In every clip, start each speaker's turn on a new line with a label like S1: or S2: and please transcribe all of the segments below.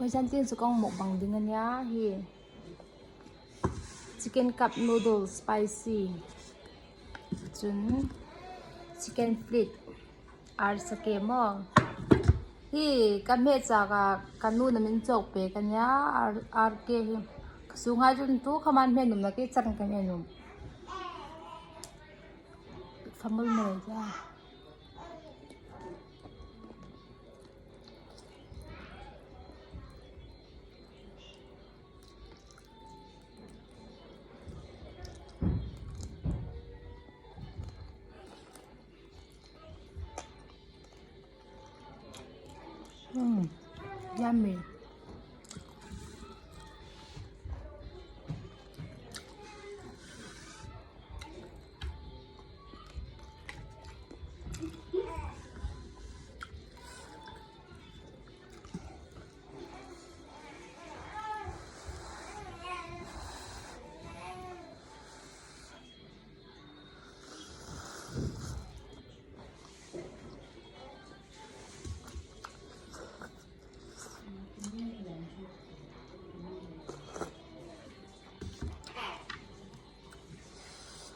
S1: Poison chu kawng mukbang ding ania hi chicken cup noodle spicy cun chicken plate arsa ke maw hi ka hmeh chak ah ka nu nih min cawk pek ania arke hi ka sung ah cun tu khaman hme num na ke cang ka hme num famul mei ca. Yummy.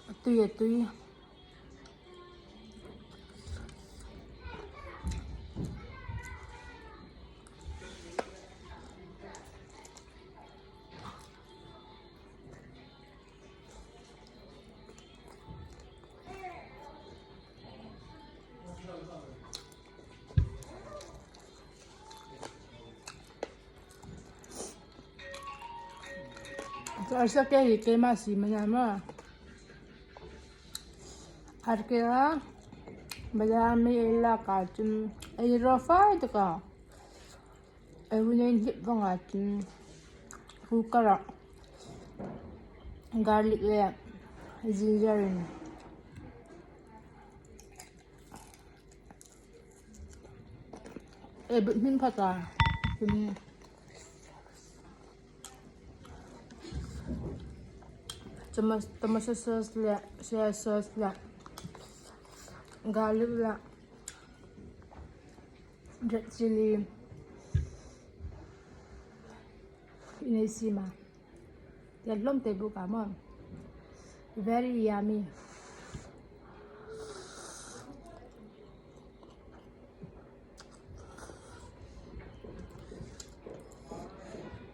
S1: A tui a tui. Arsa ke hi keimah si man ah maw arke a bazar mi ei lak ahcun ei raw fai tuk ah ei hun in hlip bang ahcun cooker ah garlic le ginger in ei but hmin khat ah cun Tomato sauce le soya sauce le garlic le red chili in ei si ma. Tiah hlawm te buk ah maw. Very yummy.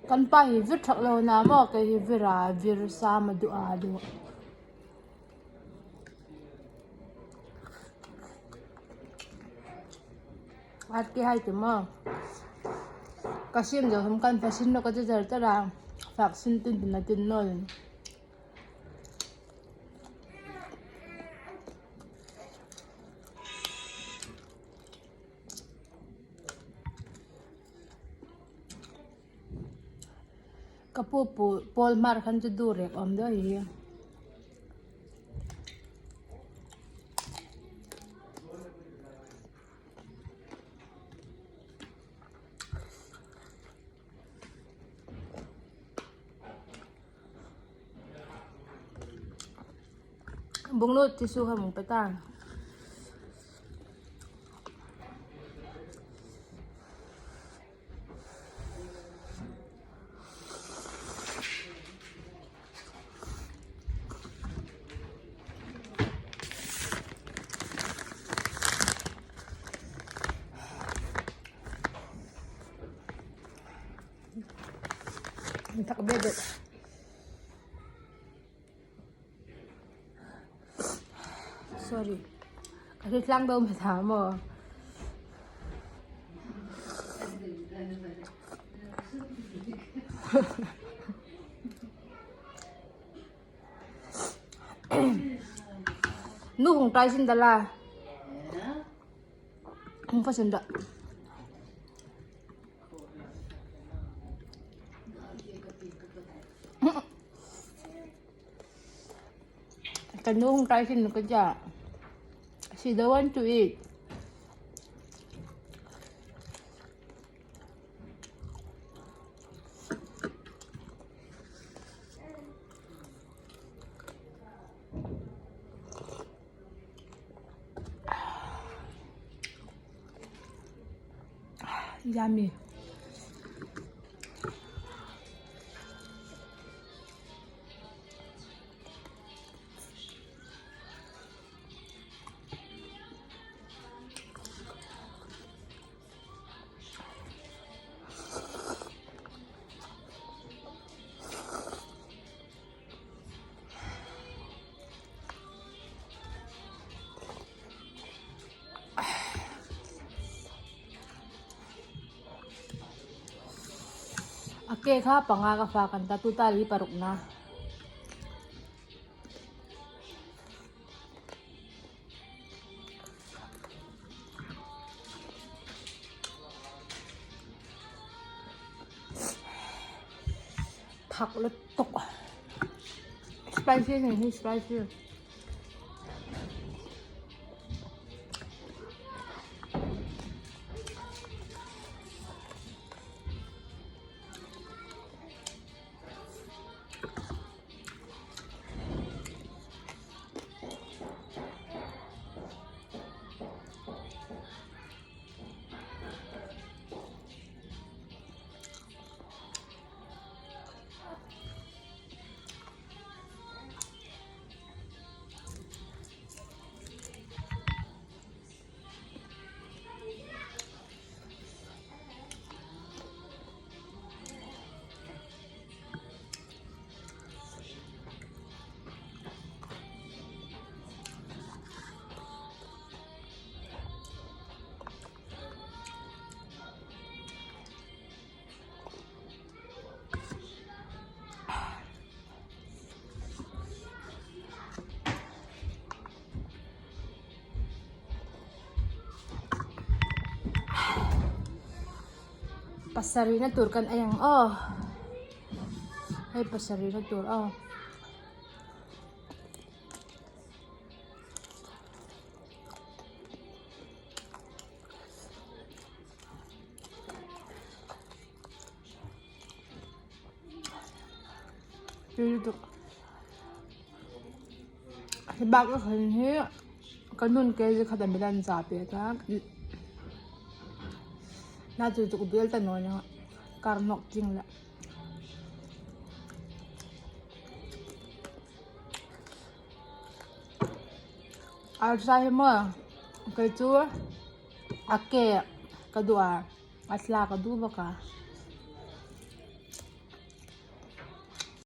S1: Kan pa hi vir ṭhak lo na maw kei hi vir ah vir sa ma duh ah duh. At ki hai tu maw. Ka sim zo hum kan fa sin lo ka ti zer tar a fak sin tin tin na tin nawl. Ka pu pawl hmar khan cu durek um deuh hi. Bunglut tisu kha mung pe ta. Tak bebe. Sorry. Ka hritlang do ma tha maw? Nu hung tai sin dala. Hung fa sin da. Kan nu hung tai sin ka ja. She don't want to eat. Yummy. Ke kha panga ka fa kan ta tuta li paruk na. Thak lutuk. Spicy nih hi spicy. Pasarih na tur kan ei ang aw hei pasarih na tur aw. Tui lutuk hi bak a khan hi ka nun ke zet khat a min an zah pe ta na chu chu bel ta nawn a kar nawk ching la. Arsa hi maw kei chu a ke ka duh a a thla ka duh bawk a.